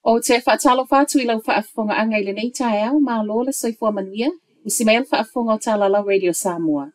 Ou te faatalofa atu i lau faafofogaaga i lenei taeao, malo le soifua manuia, usi mai le faafofoga o Talalau Radio Samoa.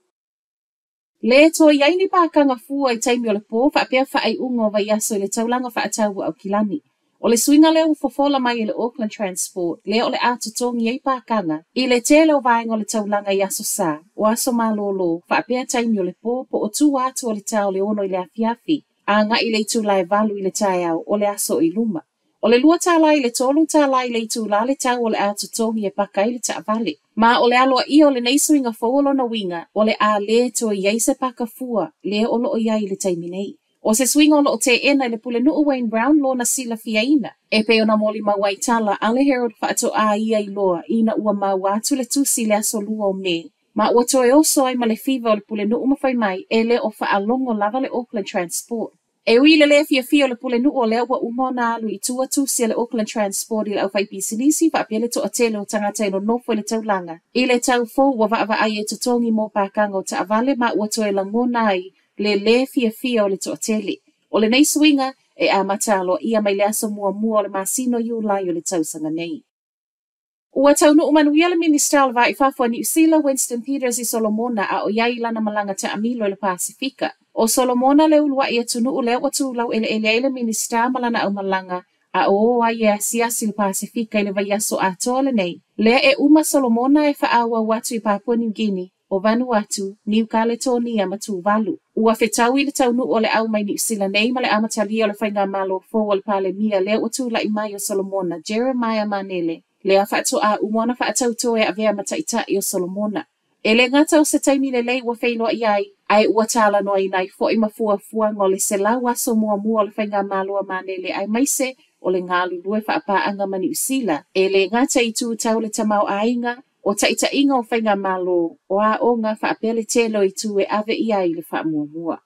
Le toe i ai ni pākaga fua i taimi o le pō faapea faaiuga o vaiaso i le taulaga faatau o Aukilani. O le suiga lea ua fofola mai e le Auckland Transport, lea o le a totogi ai pākaga i le tele o vaega o le taulaga i Aso Sa, o aso malolo, faapea taimi o le pō po o tua atu o le ta o le 6 i le afiafi, agai i le itula e 8 i le taeao o le aso i luma. O le $2 i le $3 i le itula le tau o le a totogi e paka ai le taavale. Ma o le aloaia o lenei suiga fou o lona uiga, o le a le toe i ai se paka fua lea o loo i ai i le taimi nei. O se suiga o loo teena e le Pulenuu Wayne Brown lona silafiaina. E pei ona molimau ai tala a le Herald faatoa ia iloa ina ua maua atu le tusi i le aso 2 o Me, ma ua toe oso ai ma le fiva o le Pulenuu ma fai mai e le o faalogo lava le Auckland Transport. E ui i le le fiafia o le Pulenuu o lea ua uma ona alu i tua tusi a le Auckland Transport i le aufaipisinisi faapea le toatele o tagata e nonofo i le taulaga i le tau fou ua vaavaai e totogi mo pākaga o taavale ma ua toe lagona ai le lē fiafia o le toatele. O lenei suiga e amata aloaia mai le aso muamua o le masina o Iulai o le tausaga nei. Ua taunuu manuia le Minisita o le Va i Fafo a Niu Sila, Winston Peters i Solomona a o i ai i lana malaga taamilo i le Pasefika. ʻO Solomona le uluai atunuu lea ua tu laueleele ai le Minisita ma lana aumalaga a o o ai e asiasi i le Pasefika i le vaiaso atoa lenei. Lea e uma Solomona e faaauau atu i Papua New Guinea, o Vanuatu, Niu Kaletonia ma Tuvalu. Ua fetaui le taunuu o le au mai Niu Sila nei ma le amatalia o le faigamalo fou a le Palemia lea ua tulai mai o Solomona, Jeremiah Manele, lea faatoa uma ona faatauto e avea ma taitai o Solomona. E le gata o se taimi lelei ua feiloai ai, ae ua talanoaina ai foi ma fuafuaga o le 100 aso muamua o le faigamalo a Manele aemaise o le galulue faapaaga ma Niu Sila. E le gata i itu tau le tamaoaiga, o taitaiga o faigamalo, o aoga faapea le tele o itu e ave i ai le faamuamua.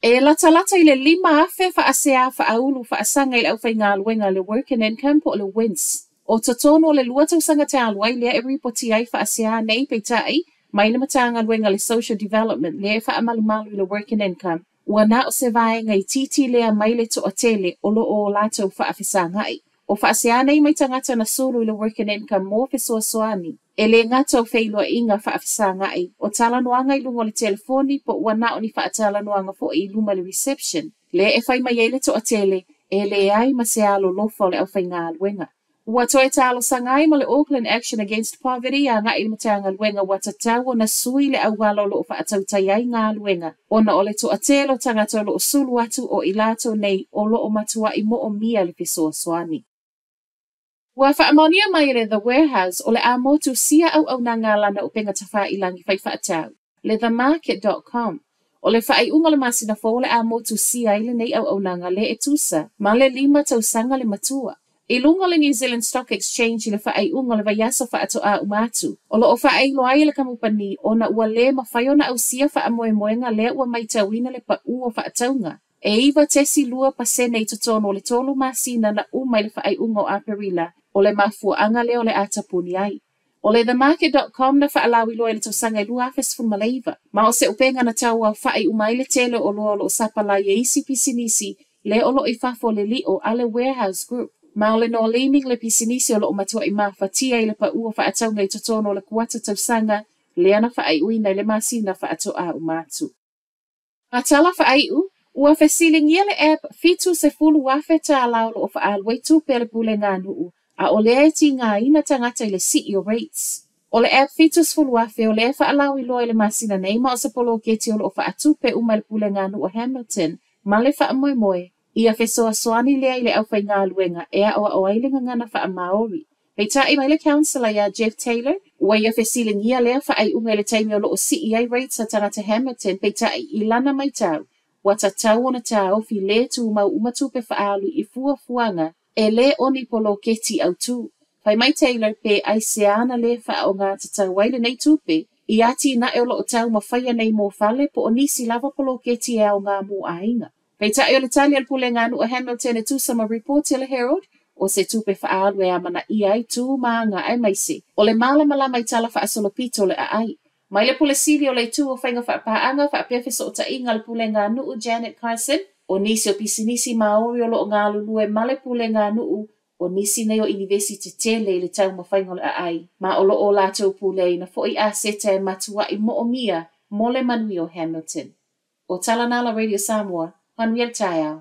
E latalata i le 5,000 faasea faaulu faasaga i le aufaigaluega le Work and Income po o le WINZ. O totonu o le 2 tausaga talu ai lea e ripotia ai faasea nei peitai mai le Matagaluega le Social Development lea e faamalumalu i le Work and Income, ua na o se vaega itiiti lea mai le toatele o loo o latou faafesagai. O faasea nei mai tagata na sulu i le Work and Income mo fesoasoani. E le gata o feiloaiga faafesagai, o talanoaga i luga o le telefoni po ua na o ni faatalanoaga foi i luma i le reception. Lea e fai mai ai le toatele, e leai ma se alolofa o le aufaigaluega. Ua toe talosaga ai ma le Auckland Action Against Poverty agai i le Matagaluega ua tatau ona sui le auala o loo faatautai ai galuega ona o le toatele o tagata o loo sulu atu o i latou nei o loo matuai moomia le fesoasoani. Ua faamaonia mai e le The Warehouse o le a motusia auaunaga a lana upega tafailagi fai faatau, le TheMarket.com. O le faaiuga o le masina fou o le a motusia ai lenei auaunaga lea e tusa ma le 5 tausaga le matua. I luga o le New Zealand Stock Exchange i le faaiuga o le vaiaso faatoa uma atu, o loo faailoa ai e le kamupani ona ua le mafai ona ausia faamoemoega lea ua matauina le paū o faatauga e 9.2% i totonu o le 3 masina na uma i le faaiuga o Aperila o le mafuaaga lea o le a tapuni ai. O le TheMarket.com na faalauiloa i le tausaga e 2019, ma o se upega na tauaofa'i uma ai le tele o oloa o loo sapalai e isi pisinisi lea o loo i fafo o le lio a le Warehouse Group. Ma o le No Leaming le pisinisi o loo matuai mafatia i le paū o faatauga i totonu o le kuata tausaga lea na faaiuina i le masina faatoa uma atu. Ma tala faaiu, ua fesiligia le app $70,000 o loo faaalu ai tupe a le pulega a nuu a o lea e tigaina tagata i le sii o rates. O le app 70,000 o lea e faalauiloa i le masina nei ma o se poloketi o loo faatupe uma e le pulega a nuu o Hamilton ma le faamoemoe ia fesoasoani lea i le aufaigaluega e aoao ai le gagana faamaori. Peitai mai le councillor ia Jeff Taylor, ua ia fesiligia lea faaiuga i le taimi o loo sii ai rates a tagata Hamilton peitai i lana matau, ua tatau ona taofi le tumau uma tupe faaalu i fuafuaga e le o ni poloketi autū. Fai mai Taylor pe aisea na le faaaoga tatau ai lenei tupe i atinae o loo taumafaia nei mo fale po o nisi lava poloketi e aoga mo aiga. Peitai o le tali a le pulega a nuu o Hamilton e tusa ma ripoti a le Herald, o se tupe faaalu e amanaia ai tu ma aga aemaise o le malamalama i tala faasolopito o le aai. Mai le Pule Sili o le Itu o Faiga Faapaaga faapea fesootaiga a le pulega a nuu Janet Carson, O nisi o pisinisi Maori o loo galulue ma le pulega a nuu o nisi nei o inivesi tetele i le taumafaiga o le aai, ma o loo latou puleaina foi aseta e matuai moomia mo le manuia o Hamilton. O Talanala Radio Samoa, manuia le taeao.